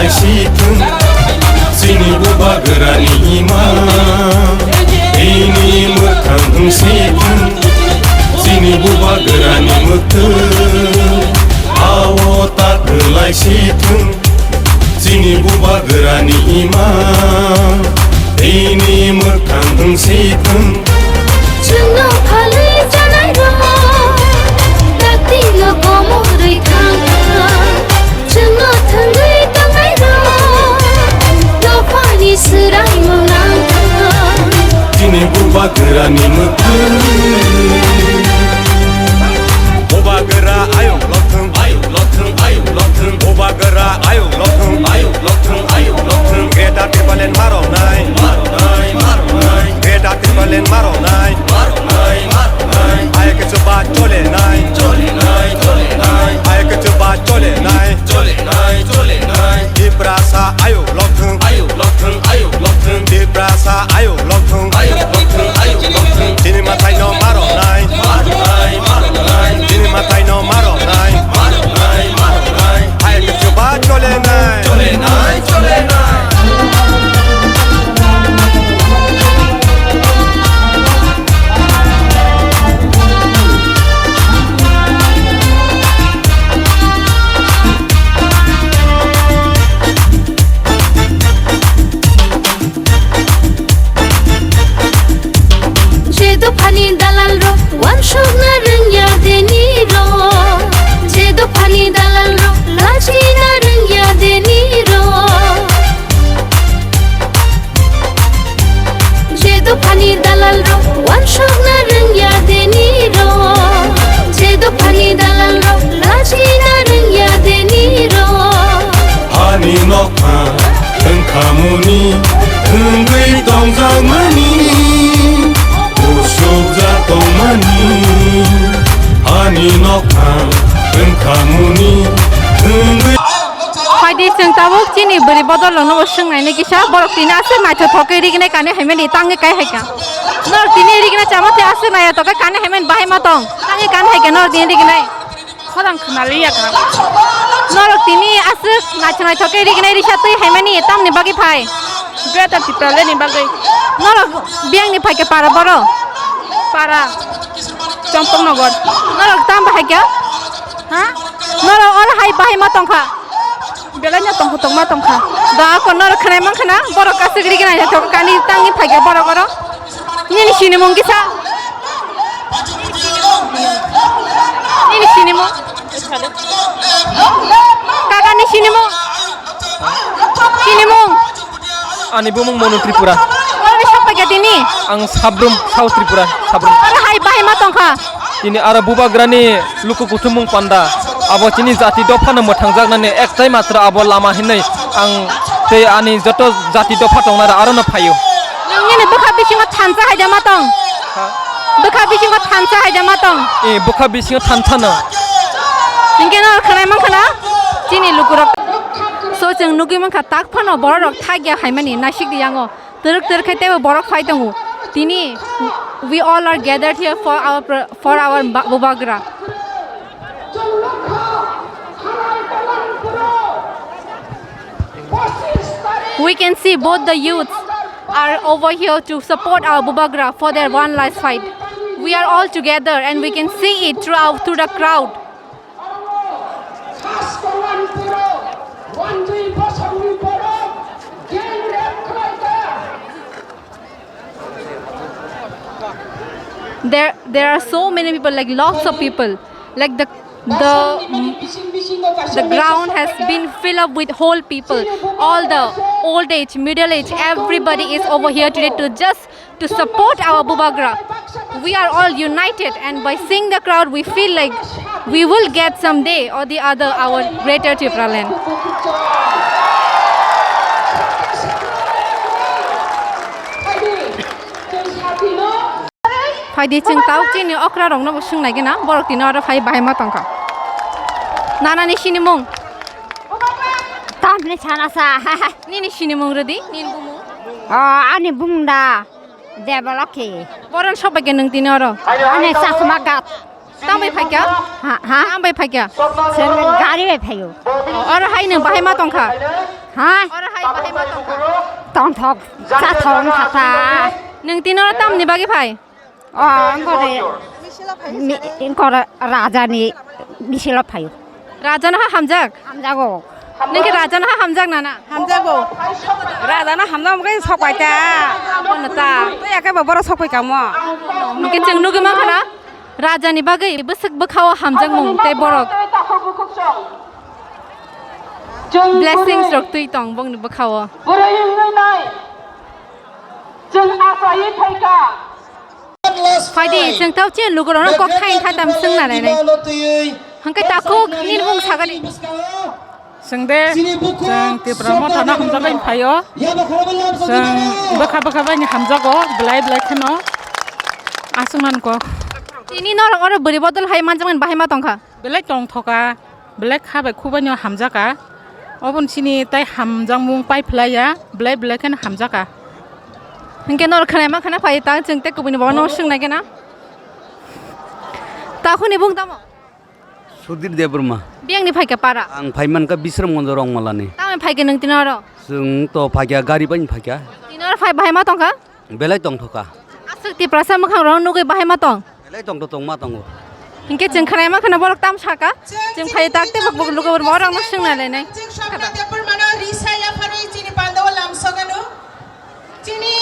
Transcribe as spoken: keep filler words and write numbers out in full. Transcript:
Sithwng, chini bubagrani ima, bini mwkhang wng sithwng, chini bubagrani mwkhwng, ao ta kwlai sithwng, chini bubagrani ima, bini mwkhang wng sithwng. Chwngno phalwi chanairok, dakti no komorwi thang thang. Chwngno thwngwi tongnairok, dophani swraimung nang thang. Chini bubagrani mwkhwng. Bubagra ayuk lokthwng, ayuk lokthwng, ayuk lokthwng. Bubagra ayuk lokthwng, ayuk lokthwng, ayuk lokthwng. Greater Tipraland maroknai, maroknai, maroknai. Greater Tipraland maroknai, maroknai, maroknai. Hai khe chuba cholenai, cholenai, cholenai. Hai khe chuba cholenai, cholenai, cholenai. Tiprasa ayuk lokthwng, ayuk lokthwng, ayuk lokthwng. Tiprasa ayuk lokthwng, ayuk lokthwng, ayuk lokthwng. Chini mwtai no maroknai, maroknai, maroknai. Chini mwtai no maroknai, maroknai, maroknai. Hai khe chuba cholenai, cholenai, cholenai. Je dophani dalalrok wansukna rwngya denirok, je dophani dalalrok lachina rwngya denirok. Je dophani dalalrok wansukna rwngya denirok, je dophani dalalrok lachina rwngya denirok. Hani nokha wngkhamuni wngwi tongjakmani, usukjak tongmani. Hani nokha wngkhamuni wngwi. Phaidi chwng tabuk chini bwrwi bodol rokno bo swngnaini kisa, borok tini aswk naithothok khe rignai kani haimani tangwi kai haikha. Norok tini rignai chama tei aswk naiya tokhe kani haimani bahai ma tong, tangwi kani haikha norok tini rignai. Khorang khwnaliya kha. Norok tini aswk naithok naithok khe rignai risa twi haimani tamni bagwi phai? Greater Tipraland ni bagwi. Norok biyangni phaikhe para boro? Para. Champaknagar. Norok tam bahai khe? Ha? Norok oro hai bahai ma tongkha? Belai no tongkha, tongma tongkha. Da ako norok khwnai mankha na? Borok aswk rignai naithok kani tangwi phaikhe borok oro. Nini sinimung kisa? Nini sinimung? Kaka ni sinimung? Sinimung? Ani bumung Monu Tripura. Oro ni sak paikha tini? Ang Sabrum, South Tripura, Sabrum. Oro hai bahai ma tongkha? Tini aro bubagrani luku kuthumung panda, abo chini jati dophano mwthangjaknani ektai matra abo lama hinwi ang tei ani joto jati dopha tongnai arono phaio. Nini bwkha bisingo thansa haida ma tong? Ha? Bwkha bisingo thansa haida ma tong? E, bwkha bisingo thansa no. Hinkhe no khwnai mankha na chini lukurok. So chwng nugwi mankha tak phano bororok thagya haimani naisik di yango. Twrwk twrwk khe teibo borok phai tongo. Tini, we all are gathered here for our pr-, for our ba-, Bubagra. We can see both the youths are over here to support our Bubagra for their one last fight. We are all together and we can see it throughout, through the crowd. There, there are so many people, like, lots of people. Like, the, the, the ground has been filled up with whole people. All the old age, middle age, everybody is over here today to just to support our Bubagra. We are all united, and by seeing the crowd, we feel like we will get someday or the other our greater Tipraland. Phaidi chwng tau chini okra rokno bo swng nai gana, borok tini oro phai bahai ma tongkha. Nanani sinimung? Tamni sana sa. Nini sinimung rwdi, nini bumung? Ah, ani bumung da. Debalokhi. Boron sobai khe nwng tini oro? Ani Chakma Ghat. Tang bai phaikya? Ha, ha? Tang bai phaikya? Chwng gari bai phaio. Oro hai nwng bahai ma tongkha? Ha? Oro hai bahai ma tongkha? Tongthok, chathok wngkha ta. Nwng tini oro tamni bagwi phai? O, wngkha de. Mi-, wngkha ra-, rajani bisilo phaio. Rajano ha hamjak? Hamjago. Nwng khe rajano ha hamjak nana? Hamjago. Rajano hamjak wngkhe sok pai ta. Bono ta. Tei ake bo borok sok pai kamo. Nwng khe chwng nugwi mankha na? Rajani bagwi bwswk bwkhao hamjakmung tei borok blessings rok twi tong bongni bwkhao. Bwrwi wngwi nai. Chwng achaiwi phaikha. Phaidi, chwng tao chini lugurokno kok thaini thatam swngna nainai. Hwnkhe takhuk nini mung sagani. Chwng de, chwng Tipra Mothano hamjagwi phaio. Chwng bwkha bwkha bai hamjago, belai belai kheno. Aswk man kok. Tini norok oro bwrwi bodol hai manjakmani bahai ma tongkha? Belai tongthoka, belai kha bai khubaino hamjaka. Oboni chini tai hamjakmung pai phlaiya, belai belai kheno hamjaka. Hwnkhe norok khnaima khna phai ta, chwng tei kubuni bono swngnai khe na. Takhukni bung tamo? Sudhir Debbarma. Biyangni phaikha para? Ang phaimankha Bisramganj Rongmalani. Tamoni phaikha nwng tini oro? Chwng to phaikha, gari bai phaikha. Tini oro phai bahai ma tongkha? Belai tongthokha. Aswk Tiprasa mwkhang rok nugwi bahai ma tong? Belai tongtho tongma tongo. Hinkhe chwng khnaima khna borok tam saka. Chwng phai tak tei bok bok lugo borok no swngnai lainai. Chini